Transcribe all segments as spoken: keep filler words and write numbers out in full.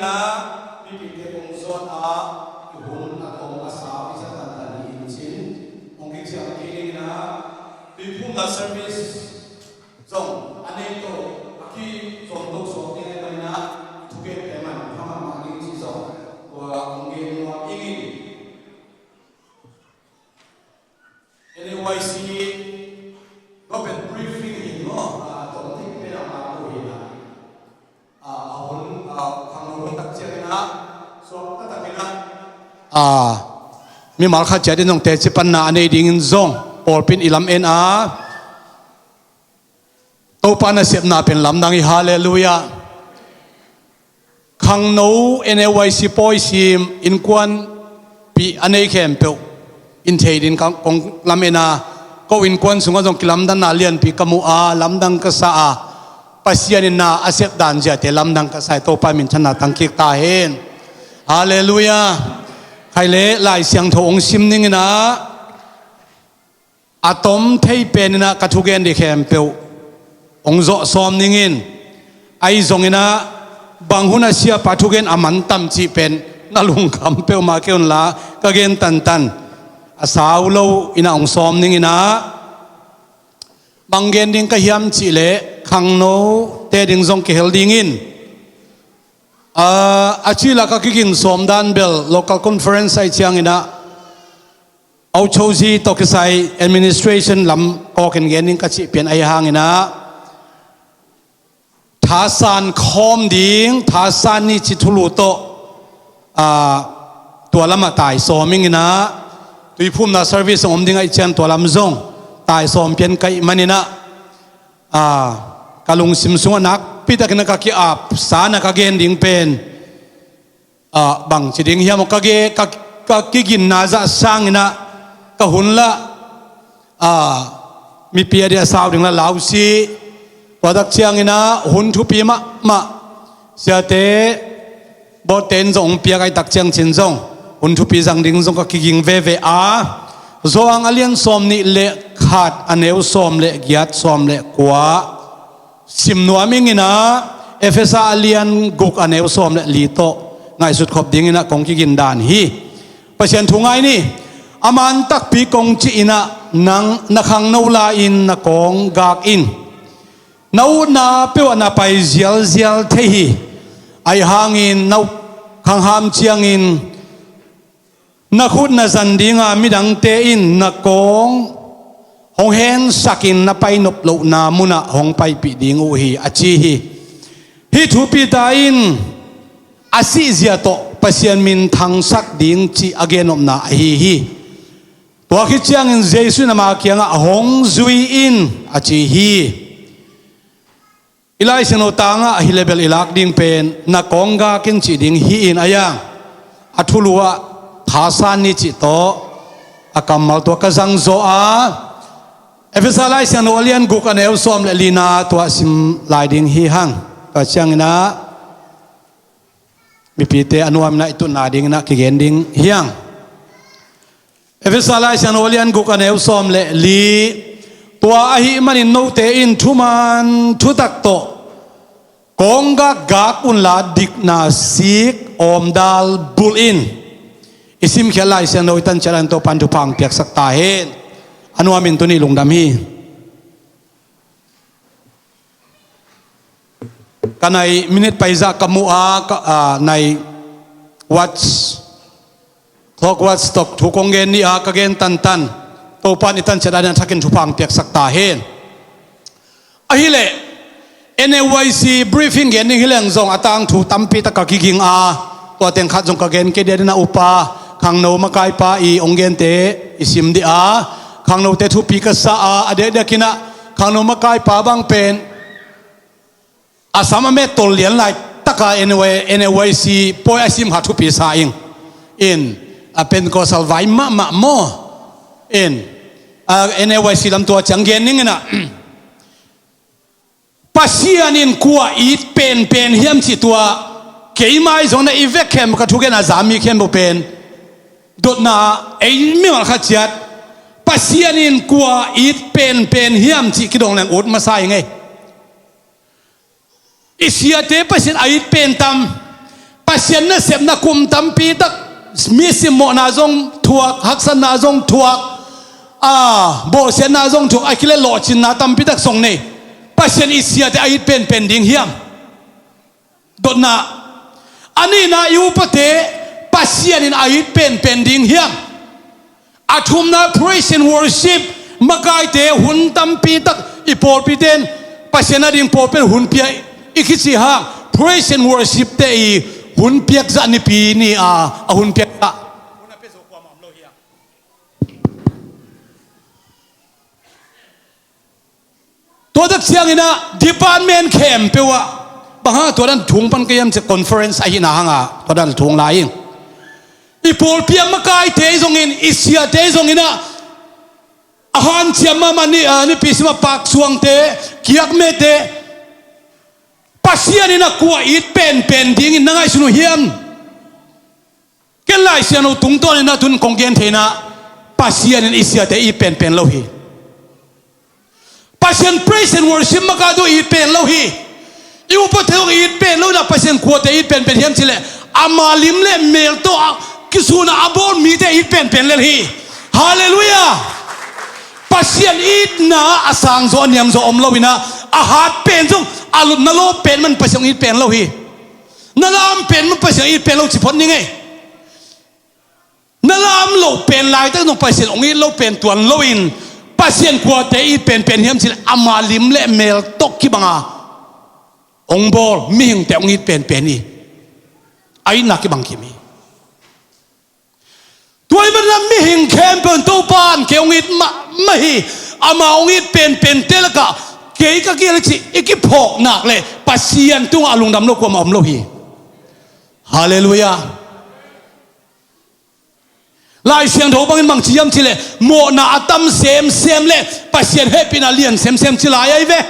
Mipite kong zuat a, i hun a tawm a sau i sa tantan hi in cin hong kiciam kei dingin a, tuiphumna service zong a nei tawh a kizom to suak ding ahih manin a, i thugente man pha mahmah ding cih zong tua hong gen nuam ing in. N A Y C Open Briefing in maw, a, tawm thei pen a ngah lo hi a, a, a hun, a, khangno hun tak ciangin a, suak taktakin a, a, mimal khat ciat in zong teci panna a nei dingin zong pawlpi in i lam en a, Topa nasepna pen lamdang hi. Halleluiah. Khangno N A Y C pawi sim innkuanpih a nei khempeuh in thei ding kong lam en a, ko innkuan sungah zong kilamdanna lianpi ka mu a, lamdang ka sa a, Pasian in na a sep dan ziate lamdang ka sa hi. Topa minthanna tangkik ta hen. Halleluiah. Khai le Lai Siangtho hong sim ning in a, a tom thei pen in a ka thugen ding khempeuh hong zawh sawm ning in. Ahi zongin a, bang hun a siapa thugen a man tam cih pen na lungkham peuhmah kei un la, ka gen tantan a sau lo in a hong sawm ning in a, bang gen ding ka hiam cih leh khangnote ding zong kihel ding in. A, a cih lak a kigin sawm dan bel local conference ahih ciangin a, Auchozi tawh kisai administration lam kawkin gen ding ka cih pian ahih hangin a, thasan khawm ding, thasan ni cih thulu tawh, a, tua lamah tai sawm ing in a, tuiphumna service hong om ding ahih ciang tua lam zong tai sawm pian ka hih manin a, a, ka lungsim sungah nakpi takin a ka ki-ap sa in a ka gen ding pen, a, bangci ding hiam aw, ka ge, ka, ka kiginna zah sangin a ka hun lah, a, mipi a dia sau ding lah lausi. Tua tak ciangin a hun thupi mahmah siate, bawhte in zong hong piak ahih tak ciang cin zong hun thupi zang ding zong ka kiging veve a, Johan a lian sawm nih le khat, a neu sawm le giat, sawm le kua sim nuam ing in a, Efesa a lian guk, a neu sawm le li tawh ngaihsut khop ding in a kong kigin dan hi. Pasian thu ngai ni. A man takpi kong cih in a, nang na khangno la in na kawng gak in. Na utna peuh ah na pai zialzial thei hi. Ahih hangin na khang ham ciangin na khut na zan ding a, midangte in na kawng hong hensak in na pai nop lohna mun ah hong paipih ding uh hi, a ci hi. Hih thu Peter in a sihzia tawh Pasian minthangsak ding cih a gennopna ahi hi. Tua khit ciangin Jesu in ama kiangah, "Hong zui in," a ci hi. I Lai Siangtho tangah hi le bel i lak ding pen, "Na kawng gak in," cih ding hi in a, a thulu ah thasan ni cih tawh a kammal tua ka zang zaw a, Efesa Lai Siangtho a lian guk, a neu sawm le lina tua sim lai ding hi hang. Tua ciangin a mipite a nuam in a i tutna ding in a kigen ding hi hang. Efesa Lai Siangtho a lian guk, a neu sawm le li. Tua ahih manin note in thuman thutak tawh kawng gak gak un la, dikna sik awmdal bulh in. I simkhiat Lai Siangtho i tan ciat in Topa'n thupha hong piaksak ta hen. A nuam in tuni lungdam hi. Ka nai minute paizah ka mu a, ka, a, nai watch, clock watch tawh thu kong gen ni a, ka gen tantan. Topa'n i tan ciat a ding a thakin thupha hong piaksak ta hen. Ahih leh N A Y C briefing gen ding hi leng zong a tangthu tampi tak ka kiging a, tua teng khat zong ka gen kei dia ding a, upa, khangno makaipa i hong gente i sim ding a, khangnote thupi ka sa a, a diakdiak in a khangno makaipa bang pen a sam a met tol lian lai taka N A Y, N A Y C pawi a sim kha thupi sa ing. In, a Pentecostal vai mahmah maw. In, a, N A Y C lam tua ciang gen ning in a, Pasian in kua it penpen hiam cih tua, keimai zong na i vek khempeuh, ka thugen a za mi khempeuh pen dotna, ei mimal khat ciat Pasian in kua it penpen hiam cih kidong leng ut masa ing ei. I siate Pasian a it pen tam? Pasian nasepna kum tampi tak, mi simmawhna zong thuak, haksatna zong thuak, a, bawlsiatna zong thuak, a kile lawhcinna tampi tak zong nei. Pasian i siate a it penpen ding hiam? Dotna. A nihna, i upate Pasian in a it penpen ding hiam? A thumna, praise and worship. Makaite hun tampi tak i pawlpite in Pasian a ding pawlpi in hun pia i kici hang, praise and worship te i hun piak zah nipi ni a, a hun piak zah. Tua tak ciangin ah department khempeuh ah, bang hang tua dan thung pan ka hiam cih, conference ahihna hang a tua dan thung lai ing. I pawlpi a makaite zongin, i siate zongin ah, a hanciam mahmah ni, a, nipi sim a paksuangte, kiakmete, Pasian in a kua it penpen dingin na ngaihsun uh hiam? Ken Lai Siangtho tungtawnin a tun kong gen theihna, Pasian in i siate it penpen lo hi. Pasian praise and worship makaite it pen lo hi. I upate zong it pen lo in a, Pasian kuate it penpen hiam cih leh, ama lim le mel tawh a kisun a a bawl mite it penpen lel hi. Halleluiah. Pasian itna a sang zaw, a niam zaw om lo in a, a hat pen zong, a lutna lo pen man Pasian it pen lo hi. Na lam pen man Pasian it pen lo ci phot ning ei. Na lam loh pen laitak zong Pasian hong it lo pen tuan loin, Pasian kuate it penpen hiam cih leh, ama lim le mel tawh kibang a hong bawl mihingte hong it penpen hi. A itna kibang kim hi. Tua ahih manin a mihing khempeuh in Topa in kei hong it mah, mah hi, ama hong it penpente lakah kei ka kihel hi cih i kiphawk nak leh, Pasian tungah a lungdam lo kuamah om lo hi. Halleluiah. Lai Siangtho bangin bang ci hiam cih leh, mawhna a tam semsem le Pasian hehpihna lian semsem ci lai ahi ve.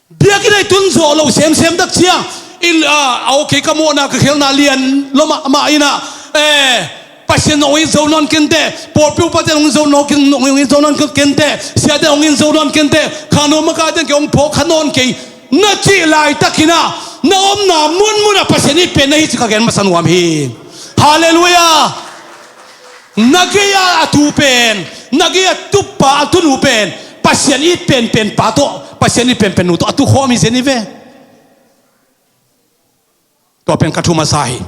Biakinn ah i tun zawh loh semsem tak ciang, i, a, a, okay, ka mawhna ka khelhna lian lo mahmah in a, eh, Pasian hong it zo nawn kei inteh, pawlpi upate hong it zo nawn kei, hong it zo nawn kei inteh, siate hong it zo nawn kei inteh, khangno makaite in kei hong phawk kha nawn kei, na cih laitakin a, na omna munmun ah Pasian it pen na hi cih ka gen masa nuam hi. Halleluiah. Na gei a a tu pen, na gei a tupa a tunu pen, Pasian it penpen pa tawh, Pasian it penpen nu tawh a tukhawm hi zen hi ve. Tua pen ka thu masa hi.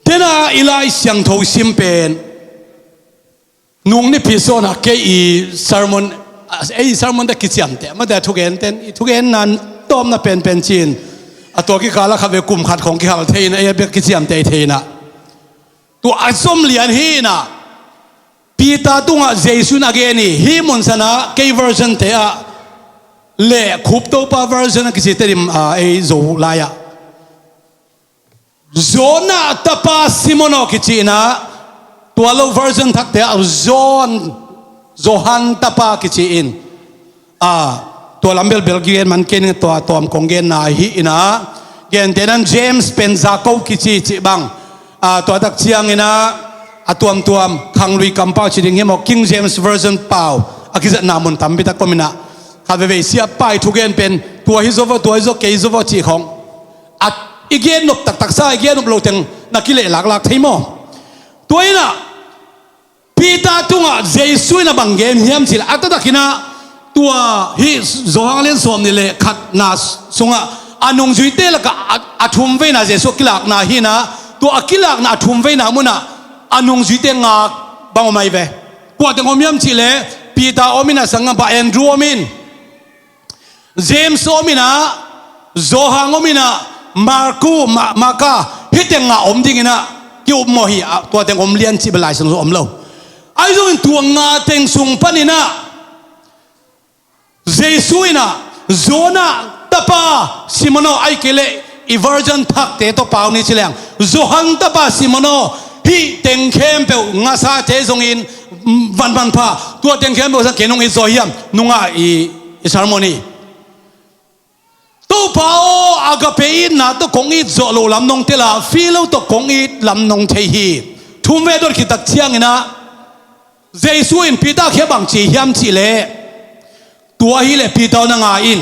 Tena i Lai Siangtho sim pen, nung nipi sawnah kei i sermon, ei sermon te kiciamteh, mate a thugente, i thugenna tawpna penpen ci-in, a tua kikal a khat vei kum khat khong kihal thei in a, ei a bek kiciamteh thei in a. Tua a zom lian hi in a, Peter tungah Jesu in a gen hi, hih mun sanah kei version te ah, le Khup Topa version a kici Tedim, a, ei Zo lai ah. Jonah tapa Simon aw kici in a, tua lo version thakte ah John, Johan tapa kici in, a, tua lam belbel gen man kei ning, tua tuam kong genna hi in a, gente nan James pen Jacob kici cih bang, a, tua tak ciangin a, a tuamtuam khanglui kampau ci ding hi maw, King James Version pau a kizatna mun tampi tak om in a, khat veivei siapa i thugen pen tua hi zaw vaw, tua hi zaw, kei zaw vaw cih khong, a, i gen nop taktak sa, i gen nop lo teng na kileh laklak thei maw? Tua in a, Peter tungah Jesu in a bang gen hiam cih leh, a taktak in a, tua hih Johan lian sawm nih le khatna sungah a nungzuite lakah a, a thum veina Jesu a kilakna hi in a, tua a kilakna a thum veina munah a nungzuite nga bang om ahi ve. Kua teng om hiam cih leh, Peter om in a, sanggam pa Andrew om in, James om in a, Johan om in a, Marku, Ma-, Maka, hih teng nga om ding in a, ki-up mawh hi a, tua teng om lian cih bel Lai Siangtho om lo. Ahi zongin tua nga teng sung panin a, Jesu in a, Jonah tapa Simon aw, ahih kei leh i version thakte tawh pau ni ci leng, Johan tapa Simon aw, hih teng khempeuh ngasate zongin, mm, van manpha, tua teng khempeuh sang kei nong it zaw hiam, nungah i, i sermon hi. Topa aw, agape itna tawh kong it zawh loh lam nong tel a, philo tawh kong it lam nong thei hi. Thum vei dot khit tak ciangin a, Jesu in Peter kiang bang ci hiam cih leh, tua hi leh Peter aw, na ngai in.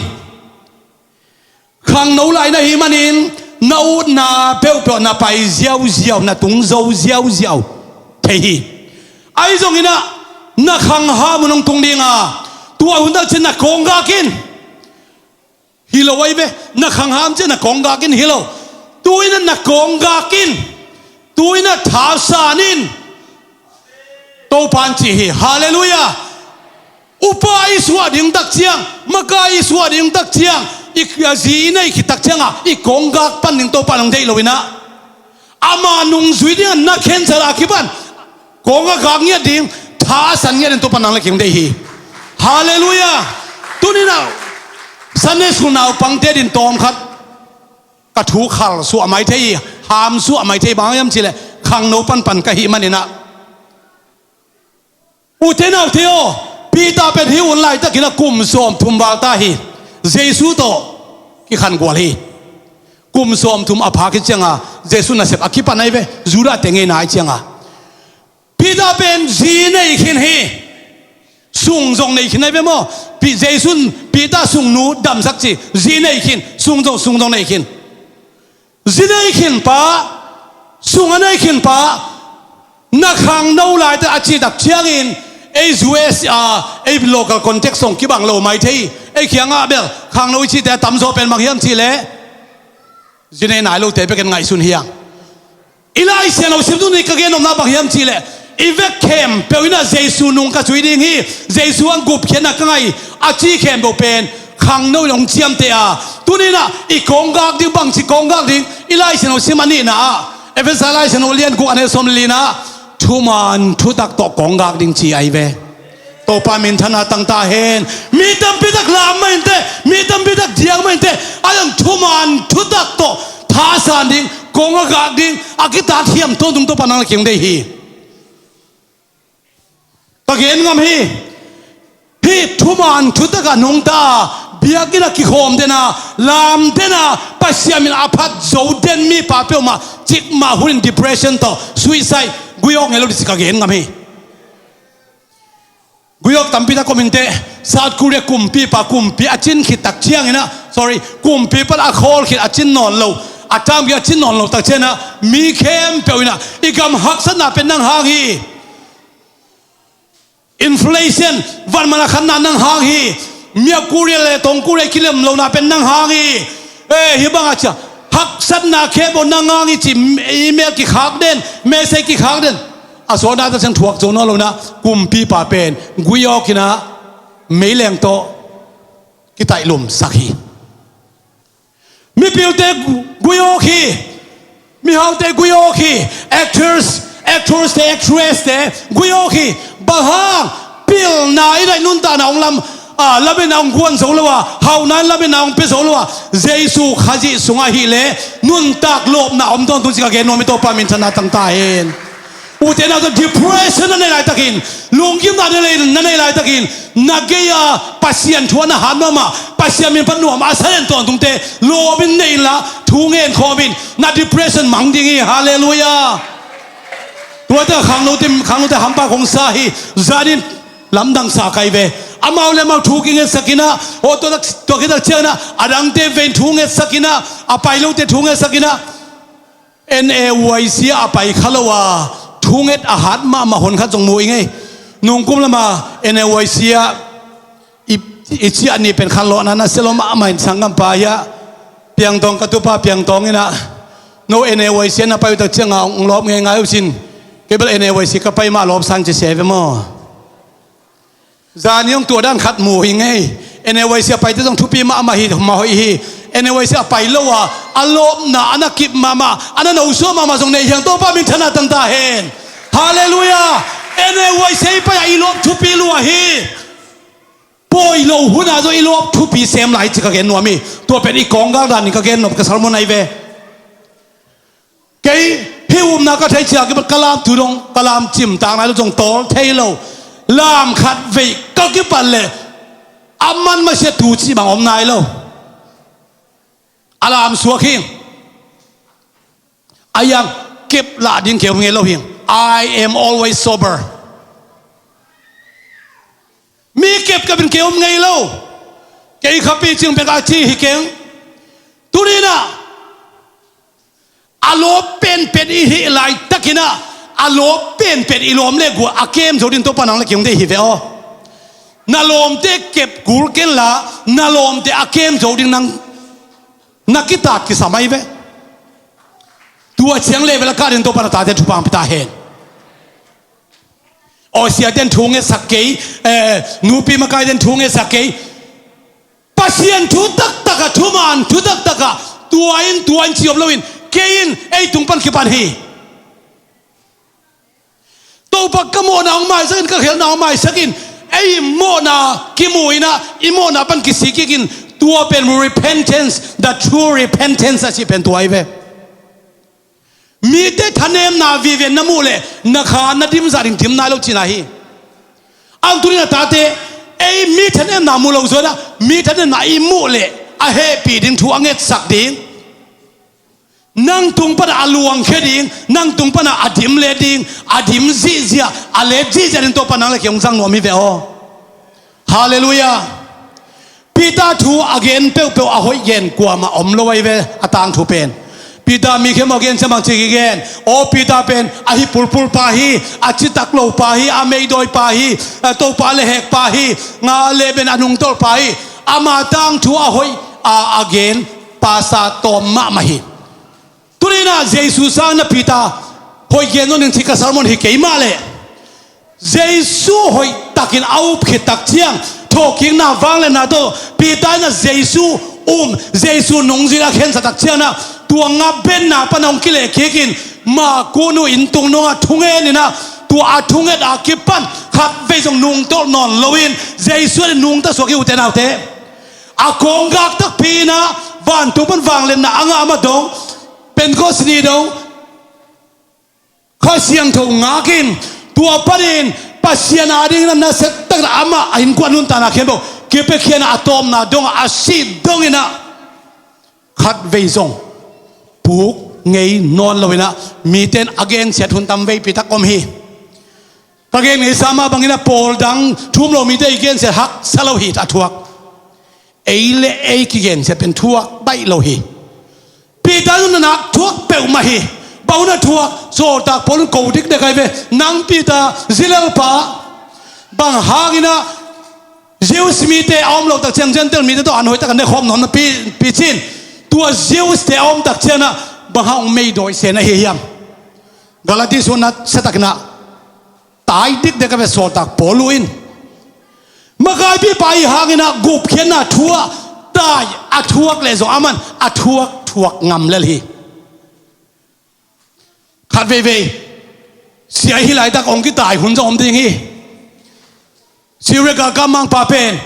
Khangno lai na hih manin na utna peuhpeuh na pai ziauziau, na tung zo ziauziau thei hi. Ahi zongin ah na khangham uh hong tung ding a, tua hun tak ciang na kawnggak in. Hi lo ahi ve, na khangham ciang na kawnggak in hi lo. Tu-in ah na kawnggak in. Tu-in ah thasan in. Topa'n ci hi. Halleluiah. Upa i suah ding tak ciang, maka i suah ding tak ciang, i, a zi i neih khit tak ciangah i kawnggak pan ding Topa'n hong deih lo-in ah, ama nungzui dingah na khensat a kipan kawng a gak ngiat ding, thasan ngiat ding Topa'n nang le kei hong deih hi. Halleluiah. Tuni-in ah Sunday school naupangte adingin tawm khat ka thu khal suah mai thei hi, ham suah mai thei, bang hiam cih leh khangno panpan ka hih manin ah. Ute naute aw, Peter pen hih hun laitakin ah kum sawmthum val ta hi. Jesu tawh kikhangual hi. Kum sawmthum a pha khit ciangah Jesu nasep a kipan ahi ve, Judah te ngeina ahih ciangah. Peter pen zi nei khin hi. Sung zong nei khin ahi ve maw? Pi-, Jesu'n Peter sungnu damsak ci. Zi nei khin, sung zong, sung zong nei khin. Zi nei khin pa, sung a nei khin pa, na khangno lai teh a cih tak ciangin, ei U S a, ei local context zong kibang lo mai thei. Ei kiangah bel khangno i cihte a tamzaw pen bang hiam cih leh, zi nei nai lote bek in ngaihsun hi hang. I Lai Siangtho simtu nih ka gen nopna bang hiam cih leh, i vek khempeuh in ah Jesu nung ka zui ding hi, Jesu hong gupkhiatna ka ngah hi, a ci khempeuh pen khangno in hong ciamteh a. Tuni-in ah i kawnggak ding, bangci kawnggak ding, i Lai Siangtho sim a nihna ah, Efesa Lai Siangtho lian guk a neu sawm le lina ah, thuman thutak tawh kawnggak ding ci ahi ve. Topa minthanna tang ta hen. Mi tampi tak lam mah inteh, mi tampi tak diak mah inteh, a dang thuman thutak tawh thasan ding, kawng a gak ding, a kitat hiam tawntung Topa nang le kei hong deih hi. Ka gen ngam hi. Hih thuman thutak a nungta, biakinn a kikhawm den a, lam den a, Pasian min a phat zo den mipa peuhmah cikmah hun in depression tawh, suicide, gui awk ngei lo ding ci ka gen ngam hi. Gui awk tampi tak om inteh, South Korea kumpipa, kumpi a cin khit tak ciangin ah, sorry, kumpi pan a khawl khit a cin nawn lo, a tam khit a cin nawn lo tak ciangin ah, mi khempeuh in ah, i gam haksatna pen nang hang hi. Inflation, vanman a khanna nang hang hi. Miak Korea le Tawng Korea kilem lohna pen nang hang hi. Eh, hih bang a cia, haksatna khempeuh nang hang hi ci, email kikhak den, message kikhak den. A sawtna tak ciang thuak zo nawn lo-in ah, kumpipa pen gui awk in ah, meileng tawh kitaihlumsak hi. Mipilte gui awk hi. Mihaute gui awk hi. Actors, actors te, actress te gui awk hi. Bang hang? Pilna in ah i nuntakna hong lam, a, lametna hong guan zo lo a, hauhna in lametna hong pia zo lo a, Jesu Khazih sungah ahih leh nuntak lawpna om tawntung ci ka gen nuam hi. Topa minthanna tang ta hen. Ute naute, depression na nei laitakin, lunggimna na nei, na nei laitakin, na gei-a Pasian thu a na hat mahmah, Pasian min pan nuam a sa den tawntungte lawmin nei inla, thu ngen khawmin, na depression mang ding hi. Halleluiah. Tuate khangnote, khangnote hampa kong sa hi. Zanin lamdang sa kai ve. Amau le amau thu kingetsak in ah, aw, tua tak, tua khit tak ciangin ah, a dangte vei in thu ngetsak in ah, a pai lote thu ngetsak in ah, N A Y C ah a pai kha lo a, thunget a hat mahmah hon khat zong mu ing ei. Nungkum lama N A Y C ah i, i ciah ni pen khanlawhna nasia lo mahmah in, sanggampa hi a, Piangtawng ka tupa Piangtawng in ah, no N A Y C ah na pai uh tak ciangah hong lawp ngeingai uh cin. Kei bel N A Y C ka pai mah lawp sang ci se ve maw. Zani hong tua dan khat mu hi ing ei. N A Y C a paite zong thupi mahmah hi, mah hoih hi. N A Y C a pai lo a, a lawpna, a na kip mahmah, a na nosuah mahmah zong nei hi hang. Topa minthanna tang ta hen. Halleluiah. N A Y C i pai a i lawp thupi lua hi. Pawi lo hun ah zong i lawp thupi sem lai ci ka gen nuam hi. Tua pen i kawng gal dan in ka gen nop ka sermon ahi ve. Kei hih upna ka theih ciang ka lam tu dong, ka lam cimtak nai lo, zong tawl thei lo. Lam khat vei ka kipan leh a man masiah tu cih bang om nai lo. A lam suak hi. A yang kep lah ding kei om ngei lo hi. I am always sober. Mi kep ka bin kei om ngei lo. Kei kha picing pek a ci hi keng. A lawp penpen i hih laitakin ah, a lawp penpen i lawm le guah a kem zo ding Topa nang le kei hong deih hi ve aw. Na lawmte kep gul kenla, na lawmte a kem zo ding nang na kitat kisam ahi ve. Tua ciang level a kah ding Topa na tate thupha hong pia ta hen. Aw, siate'n thu ngetsak kei, eh, nupi makaite'n thu ngetsak kei. Pasian thu taktak ah, thuman thu taktak ah, tua in, tua in ci om loin, kei in ei tung pan kipan hi. Topa ka mawhna hong maisak in, ka khelhna hong maisak in, ei mawhna kimu in ah, i mawhna pan kisik kik in, tua pen repentance, the true repentance a cih pen tua hi ve. Mite thanemna vive na muh leh na kha na dim zah ding dim nai lo cihna hi. Ang tuni na tate, ei mi thanemna mu lo zaw in ah, mi thanemna i muh leh a hehpih ding thu a ngetsak ding. Nang tung pan a luangkhia ding, nang tung pan a dim let ding, a dim zihziah, a let zihziah ding Topa nang le kei hong zang nuam hi ve aw. Halleluiah. Peter thu a gen peuhpeuh a hoih gen kuamah om lo ahi ve, a tangthu pen. Peter mi khempeuh a gen ciang bang ci kigen? Aw, Peter pen a hi pulpul pa hi, a citak lo pa hi, a meidawi pa hi, a Topa le hek pa hi, nga le ben a nungtolh pa hi. Ama tangthu a hoih a, a gen pasa tawm mahmah hi. Tuni in ah Jesu sang na Peter hoih gen zong ding cih ka sermon hi kei mah leh, Jesu hoihtakin a up khit tak ciang, thawhkikna vangliatna tawh Peter in ah Jesu um, Jesu nungzui a khensat tak ciang ah, tua ngap benna pan hong kilehkik in, Maku nu inntung dongah thungen in ah, tua a thunget a kipan khatvei zong nungtolh nawn loin Jesu in nungta suak hi, ute naute. A kawnggak takpi in ah vantung pan vangliatna a ngah mah dong, Pentecost ni dong, Kha Siangtho ngak in, tua panin Pasian adingin a nasia takin amah a innkuan nuntakna khempeuh kipiakhia in ah, a tawpna dongah a sih dongin ah khatvei zong puk ngei nawn lo in ah, mite in a gensiat hun tam veipi tak om hi. Ka gen ngeisa mah bangin ah pawl dang thu um lo mite i gensiat haksa lo hi, a thuak. Ei le ei kigensiat pen thuak baih lo hi. Peter in a nak thuak peuhmah hi. Bang hun a thuak? Sawltak Paul in ko dikdek ahi ve. Nang Peter, zi lelpa, bang hangin ah Jews mite a om lo tak ciang Gentile mite tawh an hoih tak an ne khawm nawn napi, pi cin, tua Jews te a om tak ciang ah bang hang hong meidawi se na hi hiam? Galati sung na sia takin ah tai dikdek a ve, sawltak Paul in. Makaipipa i hangin ah gupkhiatna thu ah tai a thuak leh zong aman a thuak thuak ngam lel hi. Khat veivei sia hi laitak hong kitai hun zong om ding hi. Syria galkap mangpa pen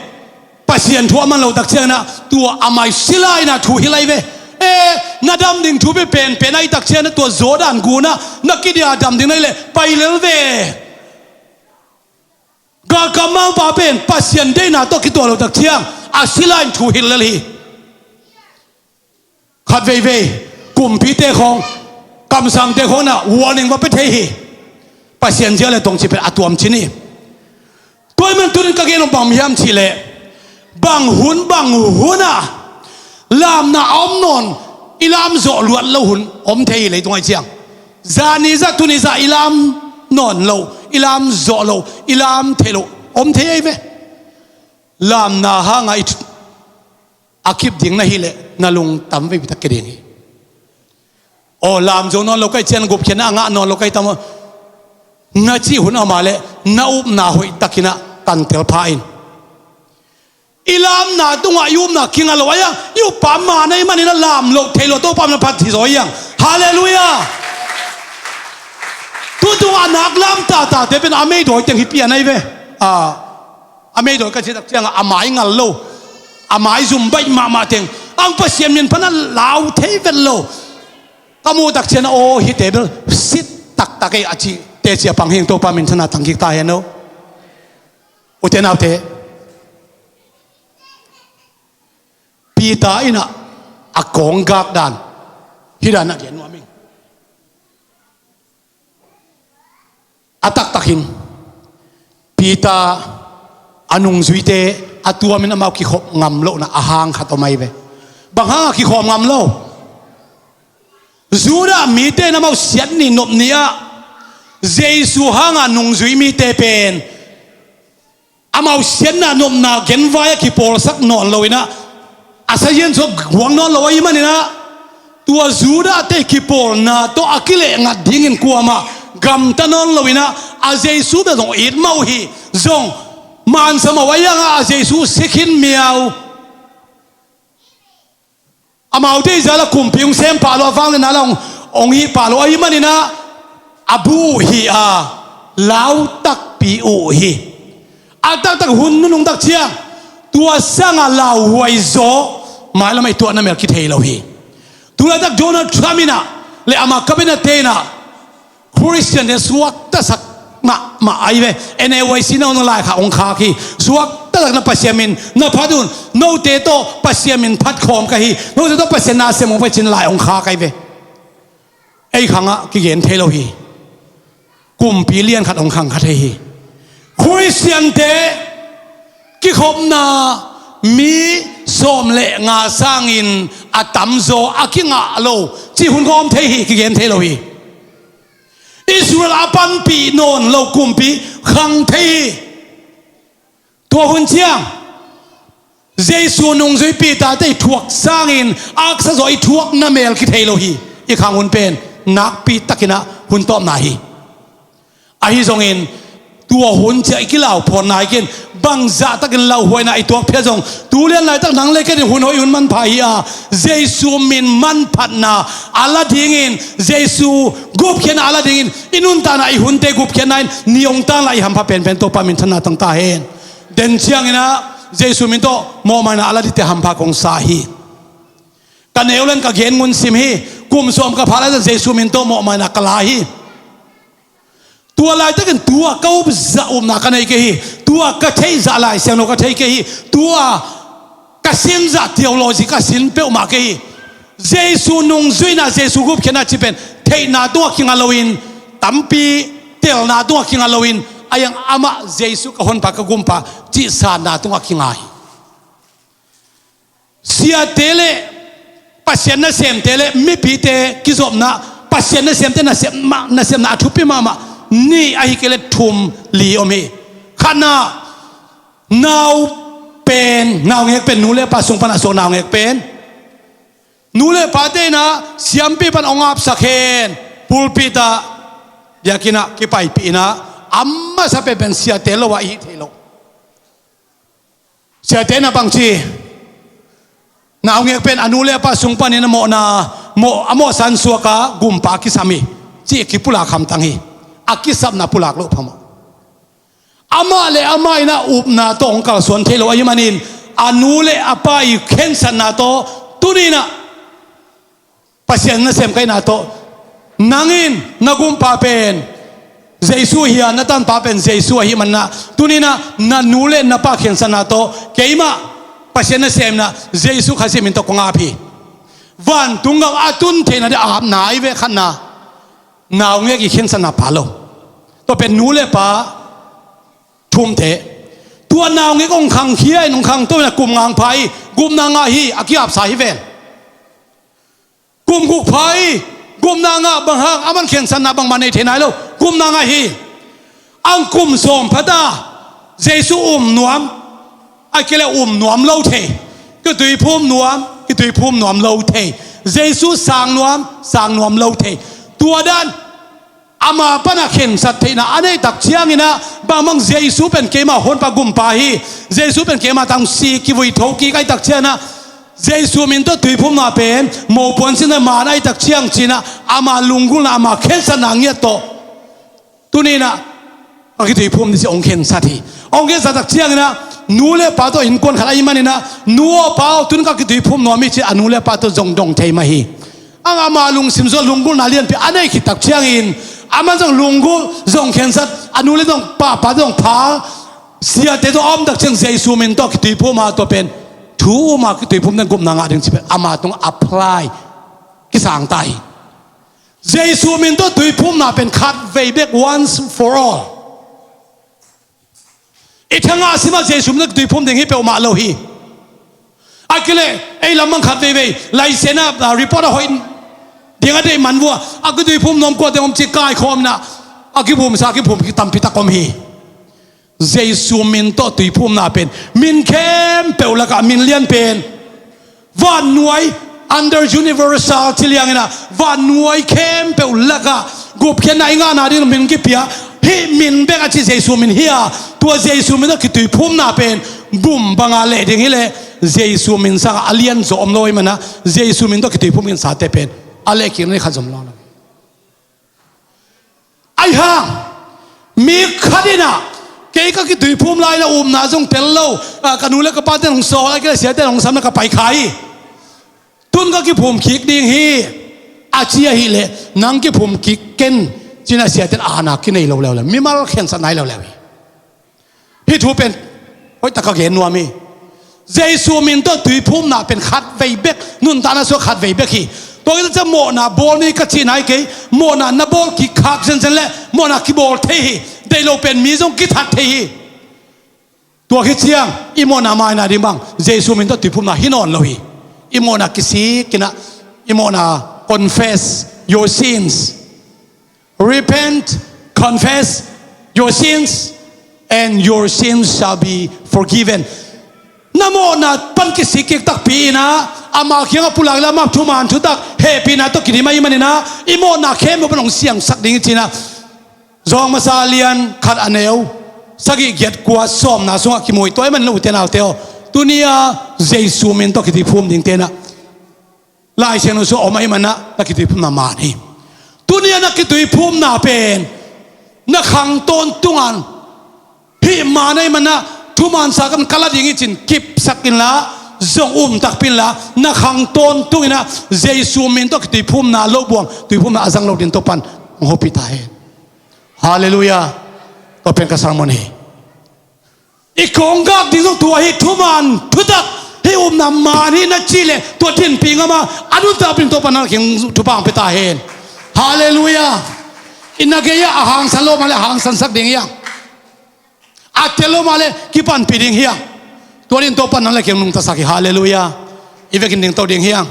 Pasian thu a man lo tak ciangin ah tua a mai sila in ah thu hilh lai ve. E, na dam ding thu pen penpen ahi tak ciangin ah tua Jordan gun ah na kidia dam ding na hih leh pai lel ve. Galkap mangpa pen Pasian deihna tawh kituak lo tak ciang a sila in thu hilh lel hi. Khat veivei kumpite khawng, kamsangte khawng in ah warning va pia thei hi. Pasian zia le tong cih pen a tuam cin hi. Tua ahih manin tuni in ka gen nop bang hiam cih leh, bang hun bang hun ah lamna a om nawn, i lam zawh luat lo hun om thei hi leitung ah i ciang. Zani zah tuni zah i lam nawn lo, i lam zawh lo, i lam theih lo om thei ahi ve. Lamna hangah i thu a kip ding na hih leh na lungtam veipi tak kia ding hi. Aw, lam zo nawn lo ka hih ciang gupkhiatna a ngah nawn lo ka hi tam aw, na cih hun a om leh na upna hoihtakin ah tantel pha in. I lamna tungah i upna kinga lo a hi a, i uppa man ahih manin a lam loh theih loh Topa min phat hi zaw hi hang. Halleluiah. Tutung a nak lam tatate pen a meidawi teng hi pian ahi ve. A A meidawi ka cih tak ciangah a mai ngal lo, a mai zum baih mahmah teng, ang Pasian min pan a lau thei vet lo. Ka muh tak ciangah aw, hihte bel sit taktak ei a cih teci a pang hi ing. Topa minthanna tang kik ta hen aw. Ute naute, Peter in ah a kawnggak dan hih dan a gen nuam ing. A taktakin Peter a nungzuite a tuamin amau kikhop ngam lohna a hang khat om ahi ve. Bang hang a kikhop ngam lo? Judah mite in amau siat ni nop ni-ah Jesu hanga nungzui mite pen amau siatna nopna genvai-ah kipawlsak nawn lo-inah, a sazian sua guang nawn lo ahih maninah, tua Judah-te kipawlna tawh a kilehngat dingin kuamah gamta nawn lo-inah, a Jesu bel zong it mah uh hi. Zong mansa mah uh ahi hangah a Jesu si khin miau. Amaute i zala kumpi hong sem pah lo, a vangliatna la hong, hong hih pah lo ahih maninah, a bu uh hi a, lau takpi uh hi. A taktak hun nunung tak ciang tua sanga lauhuai zaw, mailam ei tuahna mel kithei lo hi. Tulaitak Donald Trump inah le ama cabinet-te inah Khristian-te suaktasak mahmah ahi ve. N A Y C na hun lai kha hong khak hi. Suaktasak na Pasian min na phat un. Note tawh Pasian min phat khawm ka hi. Note tawh Pasian na sem hong pha cin lai hong khak ahi ve. Ei khangah kigen thei lo hi. Kumpi lian khat hong khang kha thei hi. Khristian-te kikhopna mi sawm le nga sangin a tamzaw a kingah lo cih hun khawm thei hi, kigen thei lo hi. Israel a panpih nawn lo kumpi khang thei hi. Tua hun ciang Jesu nungzui Peter-te i thuak sangin aksa zaw i thuakna mel kithei lo hi. I khang hun pen nakpi takinah hun tawpna hi. Ahi zongin tua hun ciah i kilau phawn nai kin, bangzah takin lauhuaina i tuak phiat zong, tulian laitak nang le kei in hun hoih hun manpha hi a, Jesu min manphatna a la dingin, Jesu gupkhiatna a la dingin, i nuntakna i hunte gupkhiatna in ni hong tang la i hampha penpen Topa minthanna tang ta hen. Den cianginah Jesu min tawh mawhmaina a la dingte hampha kong sa hi. Ka neu len ka gen ngun sim hi. Kum sawm ka pha laitak Jesu min tawh mawhmaina ka la hi. Tua laitakin tua ka up zah upna ka nei kei hi. Tua ka theih zah Lai Siangtho ka thei kei hi. Tua ka sin zah theology ka sin peuhmah kei hi. Jesu nungzuihna, Jesu gupkhiatna cih pen theihna tungah kinga loin, tampi telna tungah kinga loin, a iang amah Jesu ka honpa ka gumpa cih sanna tungah kinga hi. Siate le Pasian nasemte le mipite kizopna, Pasian nasemte nasem mah, nasemna a thupi mahmah nih ahi kei le thum li om hi. Khatna, nau pen, naungek pen, nu le pa sung pana suak naungek pen, nu le pate inah siampi pan hong apsak hen, pulpit ah, biakinn ah kipaipih inah a masa penpen siate lo ah i hih thei lo. Siate na bangci, naungek pen a nu le a pa sung panin a mawhna, mawh, a mawhsan suaka gumpa a kisam hi, cih kipulak hamtang hi. A kisapna pulak loh phamawh. Amah le amah inah upna tawh hong kalsuan thei lo ahih manin a nu le a pa i khensatna tawh tuninah Pasian nasem ka hihna tawh, nang in na gumpa pen Jesu hi a, na tanpa pen Jesu ahih manah, tuninah na nu le na pa khensatna tawh keimah Pasian nasemna Jesu Khazih min tawh kong ap hi. Vantung gam a tun theihna ding a apna ahi ve. Khatna, naungek i khensatna pha lo. Tua pen nu le pa thumte. Tua naungek hong khangkhia in hong khangto in a kum nga hong pha hi, gupna ngah hi, a ki-apsa hi ven. Kum guk pha hi, gupna ngah, bang hang, aman khensatna bangmah nei thei nai lo, gupna ngah hi. Ang kum sawm phata, Jesu um nuam, a kei le um nuam lo thei, kituiphum nuam, kituiphum nuam lo thei, Jesu sang nuam, sang nuam lo thei. Tua dan ama pana khensat theihna a neih tak cianginah, bangbang Jesu pen keima honpa gumpa hi, Jesu pen keima tang si kivui tho kik ahi tak cianginah, Jesu min tawh tuiphumna pen mopuan sinna man ahi tak ciang cinah, ama lunggulhna, ama khensatna ngiat tawh tuninah ka kituiphum ni ci hong khensat hi. Hong khensat tak cianginah nu le pa tawh innkuan khat ahi maninah, nu aw pa aw, tun ka kituiphum nuam hi ci a nu le pa tawh zong dong thei mah hi. Ang ama lungsim zong lunggulhna lianpi a nei khit tak ciangin, aman zong lunggulh, zong khensat, a nu le zong papa zong pha, siate zong a om tak ciang Jesu min tawh kituiphum a, tua pen thu um a kituiphum ding, gupna ngah ding ci pen ama tung apply kisang ta hi. Jesu min tawh tuiphumna pen khat vei bek, once for all. I thangah a simah Jesu min tawh tuiphum ding hi peuhmah lo hi. A kei le ei lam bang khat veivei, license ah, ah, report a hoih Ding a deih man vua, a kituiphum nuam kuate om ci kaikhawm inah, a kiphumsa a kiphum tampi tak om hi. Jesu min tawh tuiphumna pen min khempeuh lakah min lian pen. Vannuai under universal ci liang inah, vannuai khempeuh lakah gupkhiatna i ngahna ding min kipia. Hih min bek a ci Jesu min hi a, tua Jesu min tawh kituiphumna pen bum banga leh ding hileh, Jesu min sangah a lian zawh om lo ahih manah Jesu min tawh kituiphum kinsate pen a lehkikna ni khat zom lo. Ahi hang mi khat inah, kei ka kituiphum lai la, upna zong tel lo, a, ka nu le ka pate'n hong sawl a, kei le siate'n hong samna ka pai kha hi. Tun ka kiphum kik ding hi, a ci ahileh, nang kiphum kik ken, ci-in a siate'n aana kinei lo leuleu, mimal khensat nai leuleu hi. Hih thu pen hoihtak ka gen nuam hi. Jesu min tawh tuiphumna pen khatvei bek, nuntakna sungah khatvei bek hi. Tua khit ciang mawhna bawl ni ka cihna hi kei, mawhna na bawl kik khak zenzen leh mawhna kibawl thei hi. Deih lo pen mi zong kithat thei hi. Tua khit ciang i mawhna maina ding bang Jesu min tawh tuiphumna hi nawn lo hi. I mawhna kisik inah, i mawhna, confess your sins. Repent, confess your sins, and your sins shall be forgiven. Na mawhna pan kisik kik takpi inah, ama kiangah pulak leh amah thuman thutak hehpihna tawh kidim ahih manin ah, i mawhna khempeuh pan hong siangsak ding hi ci-in ah. Zawng Masa lian khat, a neu sagih, giat, kua, sawmna sungah kimu hi. Tua ahih manin ute naute aw, tuni-a Jesu min tawh kituiphum dingte in ah, Lai Siangtho sungah om ahih manin ah na kituiphumna man hi. Tuni-a na kituiphumna pen na khang tawntung in hih man ahih manin ah, thuman sa ka la ding hi ci-in kipsak inla, zong um takpi inla, na khang tawntung in ah Jesu min tawh kituiphumna, lo buang tuiphumna a zang lo dingin Topa'n hong hopih ta hen. Halleluiah. Tua pen ka sermon hi. I kawnggak ding zong tua hi, thuman thutak, hih upna man hi na cih leh tua dinpih ngam a, a nuntakpih ding Topa'n na kiang thupha hong pia ta hen. Halleluiah. I na gei-ah a hangsan lo mah leh hangsansak ding hi hang. A tel lo mah leh kipanpih ding hi hang. Tua dingin Topa'n na le kiang nungtasak hi. Halleluiah. I vekin dingto ding hi hang.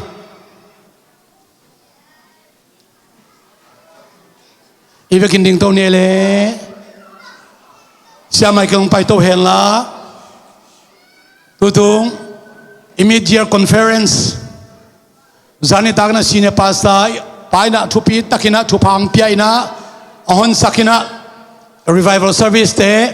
I vekin dingto ni leh, siamah kiang hong paito hen la. Tutung i mid-year conference, zan nitak in ah senior pastor pa in ah thupi takin ah thupha hong pia in ah, a honsak in ah, revival service te